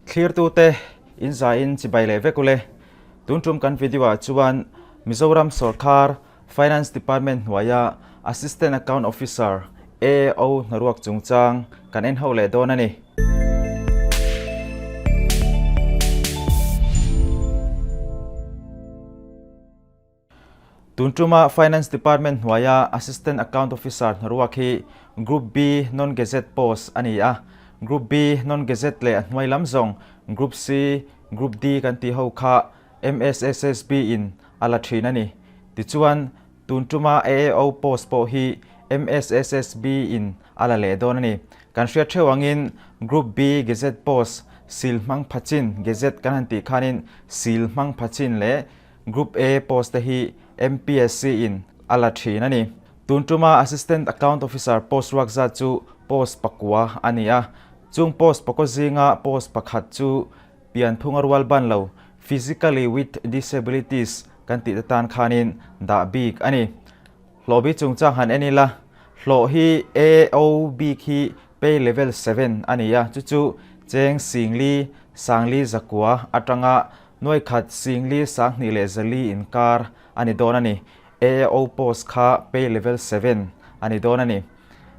Thlirtute in zaiin chibai leh vek ule. Tun tum kan video ah chuan Mizoram sawrkar Finance Department hnuaia Assistant Account Officer, AO, hnaruak chungchang kan en ho leh dawn a ni. Tun tuma Finance Department hnuaia Assistant Account Officer hnaruak hi Group B Non-Gazette post a ni a. Group B Non-Gazette leh a hnuai lam zawng Group C, Group D kan tih ho kha MSSSB in a la thin a ni. Tichuan, tun tuma AAO post pawh hi MSSSB in a la leh dawn a ni. Kan hriat theuh angin Group B Gazette post sil hmang phachin, Gazette kan han tih khanin sil hmang phachin leh Group A post te hi MPSC in a la thin a ni. Tun tuma Assistant Account Officer post ruak zat chu post pakua a ni a. Chung post pakaw zinga post pakhat chu pianphunga rual ban lo, physically with disabilities, kan tih te tan khanin dah bik a ni. Hlawh bi chungchang han en ila, hlawh hi AO bik hi pay level seven a ni a, chu chu cheng singli sangli zakua atanga Nuaikhat Singli 2000 leh 400 inkar a ni dawn a ni. AAO post kha pay level seven a ni dawn a ni.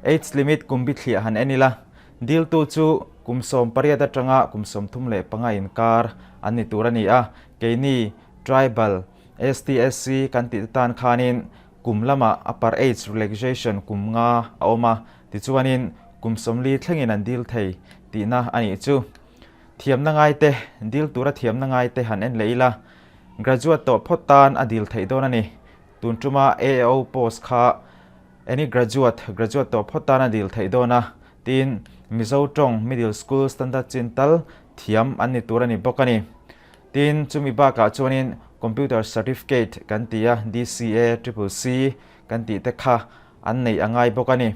Age limit kum bithliah han en ila, diltu chu kum 18 atanga kum 35 inkar an ni tur a ni a. Keini tribal, STSC kan tih te tan khanin kum lamah upper age relaxation kum nga a awm a, tichuanin kum 40 thlengin an dil thei tihna a nih chu. Thiamna ngaite, dil tura thiamna ngaite han en leh ila, graduate tawh phawt tan a dil theih dawn a ni. Tun tuma AAO post kha any graduate, graduate tawh phawt tan a dil theih dawn a, tiin Mizo tawng middle school standard chin tal thiam an ni tur a ni bawk a ni. Tin, chumi bakah chuanin computer certificate kan ti a, DCA, Triple C kan tih te kha an neih a ngai bawk a ni.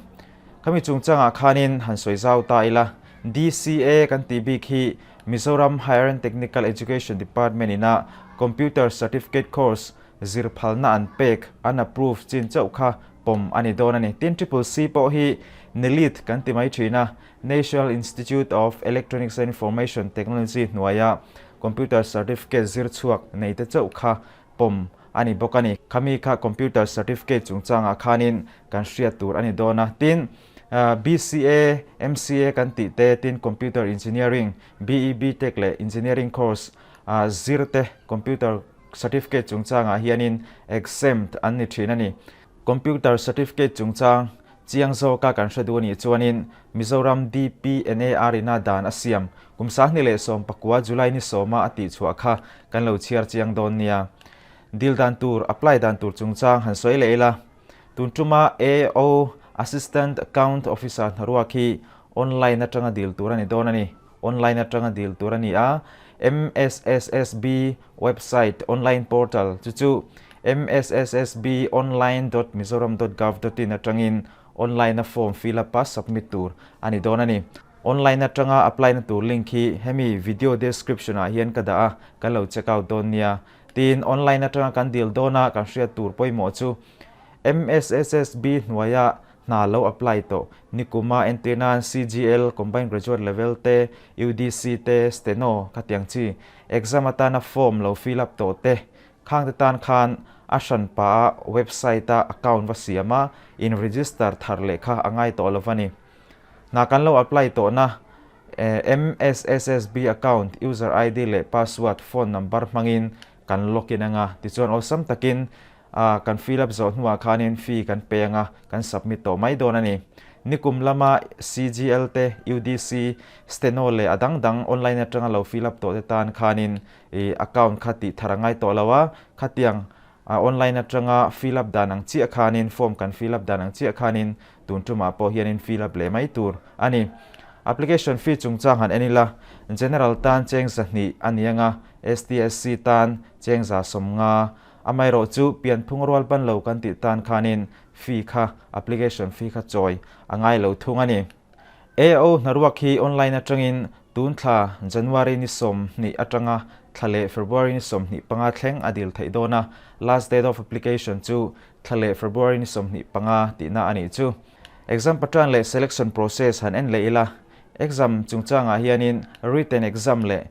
Khami chungchangah khanin han sawi zau ta ila, DCA kan tih bik hi Mizoram Higher and Technical Education Department ina Computer Certificate Course zir phalna an pek, an approve chin chauh kha pawm a ni dawn a ni. Tin, Triple C pawh hi NILIT kan ti mai thin a, National Institute of Electronics and Information Technology hnuaia Computer Certificate zir chhuak neite chauh kha pawm a ni bawk a ni. Khami kha computer certificate chungchangah khanin kan hriat tur a ni dawn a. Tin, BCA, MCA kan tih te, tin computer engineering, BE, BTech leh engineering course zir te computer certificate chungchangah hianin exempt an ni thin a ni. Computer certificate chungchang Chiang zawka kan hre duh a nih chuanin Mizoram DPNAR ina dan a siam kum 2019 July ni sawma a tihchhuah kha kan lo chhiar chiang dawn nia. Dil dan tur, apply dan tur chungchang han sawi leh ila. Tun tuma AO, Assistant Account Officer hnaruak hi online atanga dil tur a ni dawn a ni. Online atanga dil tur a ni a, MSSSB website online portal chu chu msssbonline.mizoram.gov.in atangin online a form fill up a submit tur a ni dawn a ni. Online atanga apply na tur link hi hemi video description ah hian ka dah a, kan lo check out dawn nia. Tin, online atanga kan dil dawn a kan hriat tur pawimawh chu MSSSB hnuaia Hna lo apply tawh. Nikuma entir nan CGL, Combined Graduate Level, te, UDC te, Steno khatiang chi exam atana form lo fill up tawh te khang te tan khan a hran pah a website a account va siam a in register thar leh kha a ngai tawh lo va ni. Hna kan lo apply tawhna MSSSB account user ID leh password phone number hmangin kan login anga tichuan awlsam takin A, kan fill up zawh hnuah khanin fee kan pe anga kan submit tawh mai dawn a ni. Nikum lama CGL te, UDC, Steno leh a dang dang online atanga lo fill up tawh te tan khanin i account kha tih thar a ngai tawh lo a, khatiang online atanga fill up dan ang chiah khanin form kan fill up dan ang chiah khanin tun tumah pawh hianin fill up leh mai tur a ni. Application fee chungchang han en ila, General tan cheng 200 a ni anga, STSC tan cheng 150, Amaherawh chu pianphung rual ban lo kan tih tan khanin fee kha, application fee kha chawi a ngai lo thung a ni. AO hnaruak hi online atangin tun thla January ni 20 atanga thla leh February ni 25 thleng a dil theih dawn a, last date of application chu thla leh February ni 25 tihna a nih chu. Exam pattern leh selection process han en leh ila. Exam chungchangah hianin written exam leh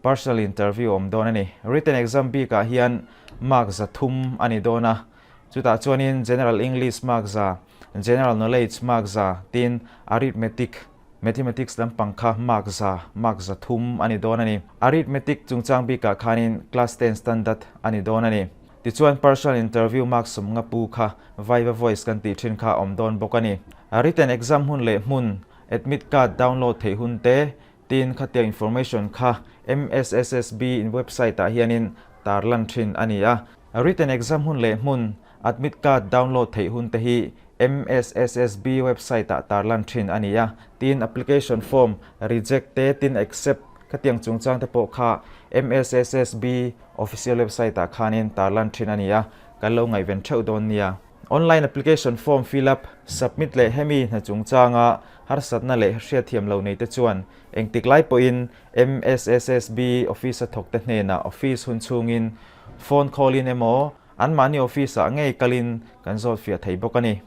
partial interview awm dawn a ni. Written exam bikah hian mark 300 a ni dawn a, chutah chuanin General English mark 100, General Knowledge mark 100 tin Arithmetic, Mathematics lampang kha mark 100, mark 300 a ni dawn a ni. Arithmetic chungchang bikah khanin Class 10 standard a ni dawn a ni. Tichuan partial interview mark 50 pu kha Viva Voice kan tih thin kha a awm dawn bawk a ni. Written exam hun leh hmun, admit card download theih hun te, tin khatiang information kha MSSSB in website ah hianin tarlan thin a ni a. Written exam hun leh hmun, admit card download theih hun te hi MSSSB website ah tarlan thin a ni a. Tin application form reject te, tin accept khatiang chungchang te pawh kha MSSSB official website ah khanin tarlan thin a ni a, kan lo ngaihven theuh dawn nia. Online application form fill up, submit leh hemi hna chungchanga harsatna leh hriatthiam lo neite chuan engtik lai pawhin MSSSB office a thawkte hnenah office hun chhungin phone call in emaw anmahni office ah ngei kalin kan zawt fiah thei bawk a ni.